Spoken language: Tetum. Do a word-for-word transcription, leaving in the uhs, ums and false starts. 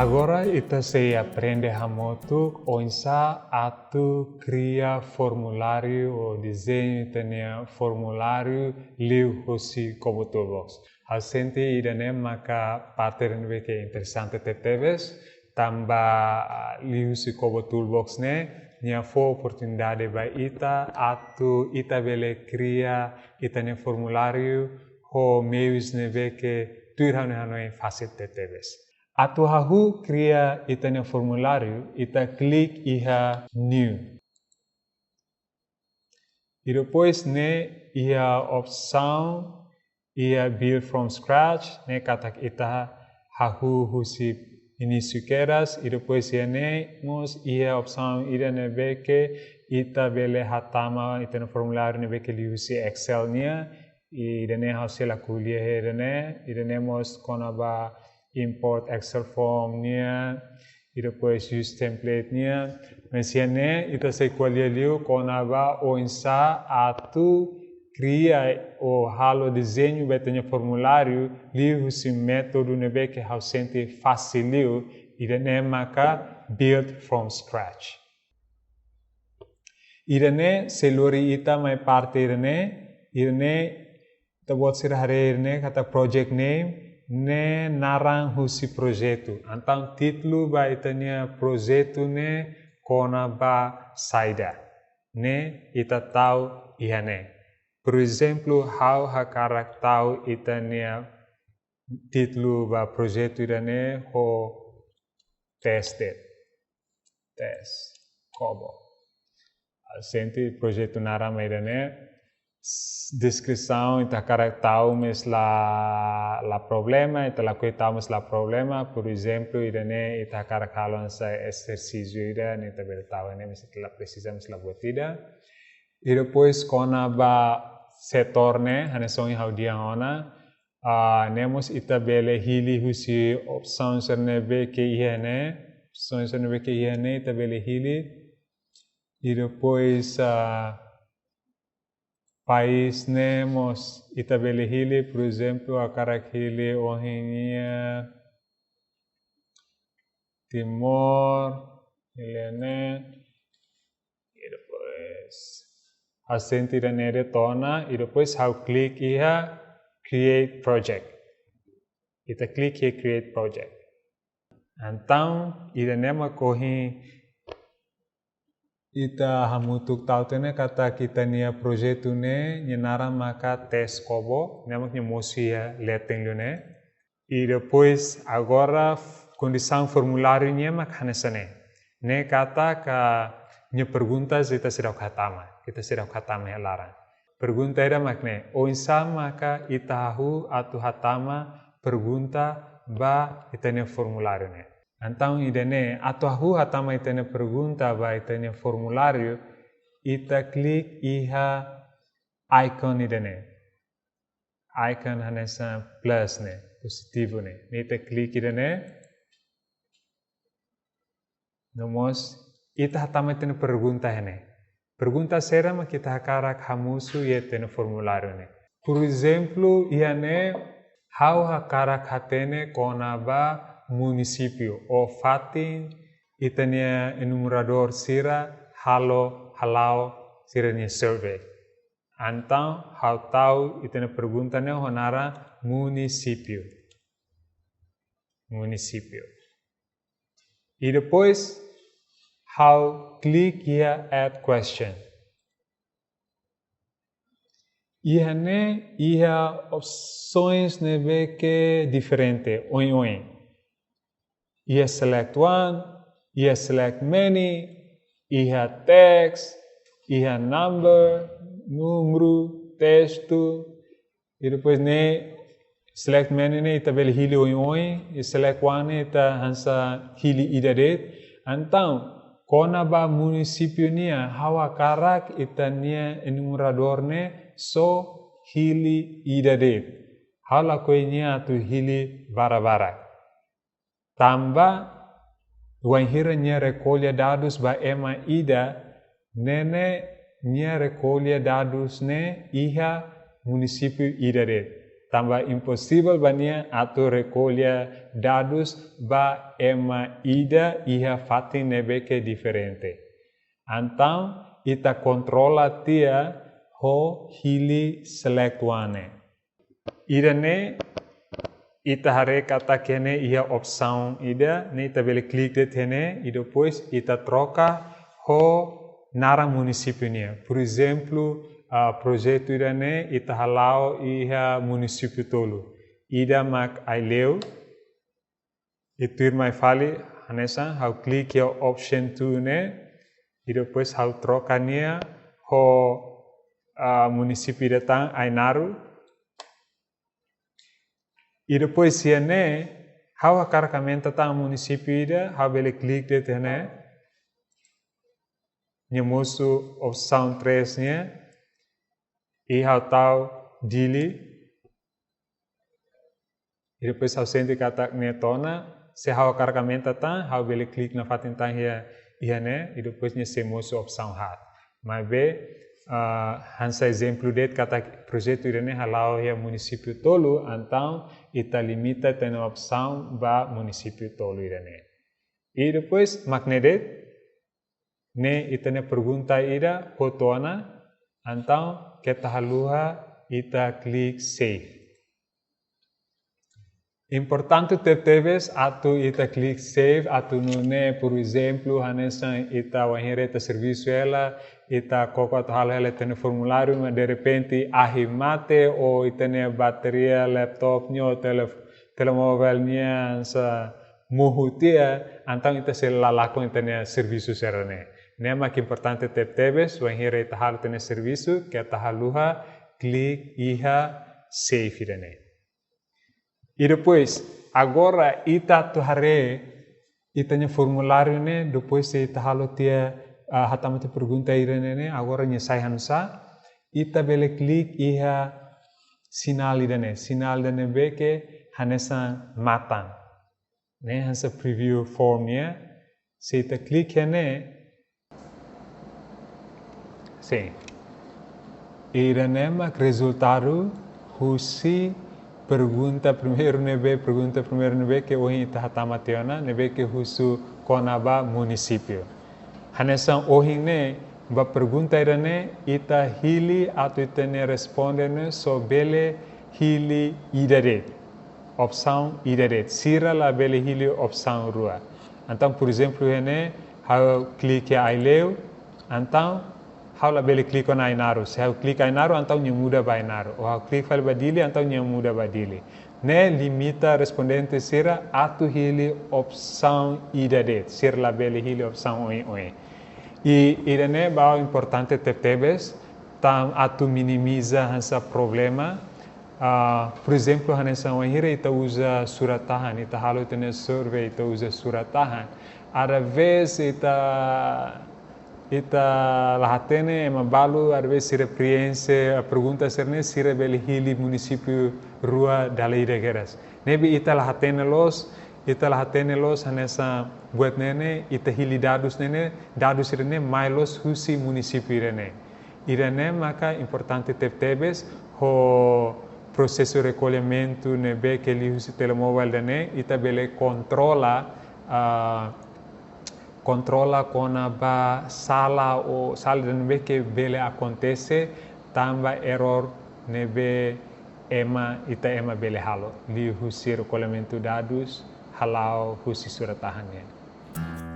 Agora ita sei aprende hamutuk oinsá atu kria formuláriu ou dezeña ita-nia formuláriu liuhusi KoBo Toolbox. Ha'u sente ida-ne'e maka parte ida ne'ebé ke interesante tebetebes, tanba, ah, liuhusi KoBo Toolbox ne'e, nia fó oportunidade ba ita atu ita bele kria ita-nia formuláriu ho meius ne'ebé ke tuir ha'u-nia hanoin fasil tebetebes. Atu hahú kria ita-nia formuláriu, ita klik iha New. I depois ne'e iha opsaun iha Build from Scratch, ne'e katak ita hahú husi inísiu kedas, i depois iha ne'e mós iha opsaun ida ne'ebé ke ita bele hatama ita-nia formuláriu ne'ebé ke liuhusi Excel nian, i ida-ne'e ha'u sei la ko'alia iha ida-ne'e, ida-ne'e mós kona-ba import Excel form nian, i depois use template nian. Mas iha ne'e ita sei ko'alia liu kona-ba oinsá atu kria ou halo dezeñu ba ita-nia formuláriu liuhusi métodu ne'ebé ke ha'u sente fasil liu, ida-ne'e maka build from scratch. Ida-ne'e sei lori ita mai parte ida-ne'e, ida-ne'e ita-boot sira haree ida-ne'e katak project name, ne'e naran husi projetu. Entaun títulu ba ita-nia projetu ne'e kona-ba saida. Ne'e ita tau iha ne'e. Por ezemplu, ha'u hakarak tau ita-nia títulu ba projetu ida-ne'e ho teste. Teste. KoBo. Ha'u sente projetu naran mak ida-ne'e. S-, deskrisaun, ita hakarak tau mós la, la problema, ita lakohi tau mós la problema. Por ezemplu, ida-ne'e ita hakarak halo hanesan ezersísiu ida, ne'e ita bele tau ne'e, mas ita la presiza mós la buat ida. I depois kona-ba setór ne'e, hanesan ohin ha'u dehan ona, ah, ne'e mós ita bele hili husi opsaun sira ne'ebé ke iha ne'e, opsaun sira ne'ebé ke iha ne'e ita bele hili. I depois, ah, país ne'e mós ita bele hili, por ezemplu, hakarak hili ohin nian Timor, hili ne'e, i depois ha'u sente ida-ne'e de'it ona, i depois ha'u klik iha Create Project. Ita klik iha Create Project. Entaun, ida-ne'e mak ohin ita hamutuk tau tiha ona katak ita-nia projetu ne'e, nia naran maka Teste KoBo, ne'e mak nia mosu iha leten liu ne'e. I depois agora f-, kondisaun formuláriu nian mak hanesan ne'e. Ne'e katak nia perguntas ita seidauk hatama, ita seidauk hatama iha laran. Pergunta ida mak ne'e, oinsá maka ita hahú atu hatama pergunta ba ita-nia formuláriu ne'e. Entaun ida-ne'e, atu hahú hatama ita-nia pergunta ba ita-nia formuláriu, ita klik iha icon ida-ne'e. Icon hanesan plus ne'e, pozitivu ne'e. Ne'e ita klik ida-ne'e. No mós, ita hatama ita-nia pergunta iha ne'e. Pergunta saida mak ita hakarak hamosu iha ita-nia formuláriu ne'e. Por ezemplu, iha ne'e ha'u hakarak hatene kona-ba munisípiu ou fatin ita-nia enumeradór sira halo hala'o sira-nia survey. Entaun, ha'u tau ita-nia pergunta ne'e ho naran munisípiu. Munisípiu. I depois, ha'u klik iha Add Question. Iha ne'e, iha opsaun ne'ebé ke diferente, oin-oin. Iha Select One, iha Select Many, iha Text, iha Number, númeru, testu, i depois ne'e Select Many ne'e ita bele hili oin-oin, i Select One ne'e ita hanesan hili ida de'it. Entaun, kona-ba munisípiu nian, ha'u hakarak ita-nia enumeradór ne'e só hili ida de'it. Ha'u lakohi nia atu hili barak-barak. Tanba, wainhira nia rekolla dadus ba ema ida, ne'e ne'e nia rekolla dadus ne'e iha munisípiu ida de'it. Tanba imposivel ba nia atu rekolla dadus ba ema ida iha fatin ne'ebé ke diferente. Entaun ita kontrola tiha ho hili select one. Ida-ne'e ita haree katak iha ne'e iha opsaun ida ne'e ita bele klik de'it iha ne'e, i depois ita troka ho naran munisípiu nian. Por ezemplu, ah, projetu ida-ne'e ita hala'o iha munisípiu tolu. Ida mak Aileu, i tuirmai fali, hanesan, ha'u klik iha option two ne'e, i depois ha'u troka nia ho, ah, munisípiu ida tan Ainaro. I depois iha ne'e, ha'u hakarak aumenta tan munisípiu ida, ha'u bele klik de'it iha ne'e. Nia mosu opsaun três nian, i ha'u tau Dili. I depois ha'u sente katak ne'e to'o ona, se ha'u hakarak aumenta tan, ha'u bele klik nafatin tan iha, iha ne'e, i depois nia sei mosu opsaun haat. Maibé, ah, hanesan ezemplu de'it katak projetu ida-ne'e hala'o iha munisípiu tolu, entaun ita limita ita-nia opsaun ba munisípiu tolu ida-ne'e. I depois, mak ne'e de'it, ne'e ita-nia pergunta ida hotu ona, entaun keta haluha ita klik save. Importante tebetebes atu ita klik save, atu nune'e, por ezemplu, hanesan ita wainhira ita servisu hela, ita koko atu halo hela ita-nia formuláriu, mas derrepente ahi mate ou ita-nia bateria laptop nian ou tele-, telemóvel nian hanesan mohu tiha, entaun ita sei la lakon ita-nia servisu sira-ne'e. Ne'e mak importante tebetebes, wainhira ita halo ita-nia servisu, keta haluha klik iha save ida-ne'e. I depois, agora ita atu haree ita-nia formuláriu ne'e, depois se ita halo tiha, ah, hatama tiha pergunta ida-ne'e, agora nia sai hanu'usá, ita bele klik iha sinál ida-ne'e, sinál ida-ne'ebé ke hanesan matan. Ne'e hanesan preview form nian. Se ita klik iha ne'e. Sin. Ida-ne'e mak rezultadu husi pergunta primeiru ne'ebé, pergunta primeiru ne'ebé ke ohin ita hatama tiha ona, ne'ebé ke husu kona-ba munisípiu. Hanesan ohin ne'e, ba pergunta ida-ne'e, ita hili atu ita-nia responde ne'e só bele hili ida de'it. Opsaun ida de'it. Sira labele hili opsaun rua. Entaun, por ezemplu, iha ne'e, ha'u klik iha Aileu, entaun, ha'u labele klik ona Ainaro. Se ha'u klik Ainaro, entaun nia muda ba Ainaro. Ou ha'u klik fali ba Dili, entaun nia muda ba Dili. Ne'e limita respondente sira atu hili opsaun ida de'it. Sira labele hili opsaun oioin. I ida-ne'e ba ha'u importante tebetebes, tan atu minimiza hanesan problema. Ah, por ezemplu, hanesan wainhira ita uza surat-tahan, ita halo ita-nia survey, ita uza surat-tahan. Às vezes ita, ita la hatene, ema balu, às vezes sira prienxe, ah, pergunta sira-ne'e, sira bele hili munisípiu rua dala ida kedas. Ne'ebé ita la hatene loos, ita la hatene loos hanesan buat ne'e ne'e, ita hili dadus ne'e ne'e, dadus sira-ne'e mai loos husi munisípiu ida-ne'e. Ida-ne'e maka importante tebetebes ho prosesu rekollimentu ne'ebé ke liuhusi telemóvel ida-ne'e, ita bele kontrola, ah, kontrola kona-ba sala ou sala ida-ne'ebé ke bele akontese tanba error ne'ebé ema, ita ema bele halo liuhusi rekollimentu dadus hala'o husi surat-tahan nian.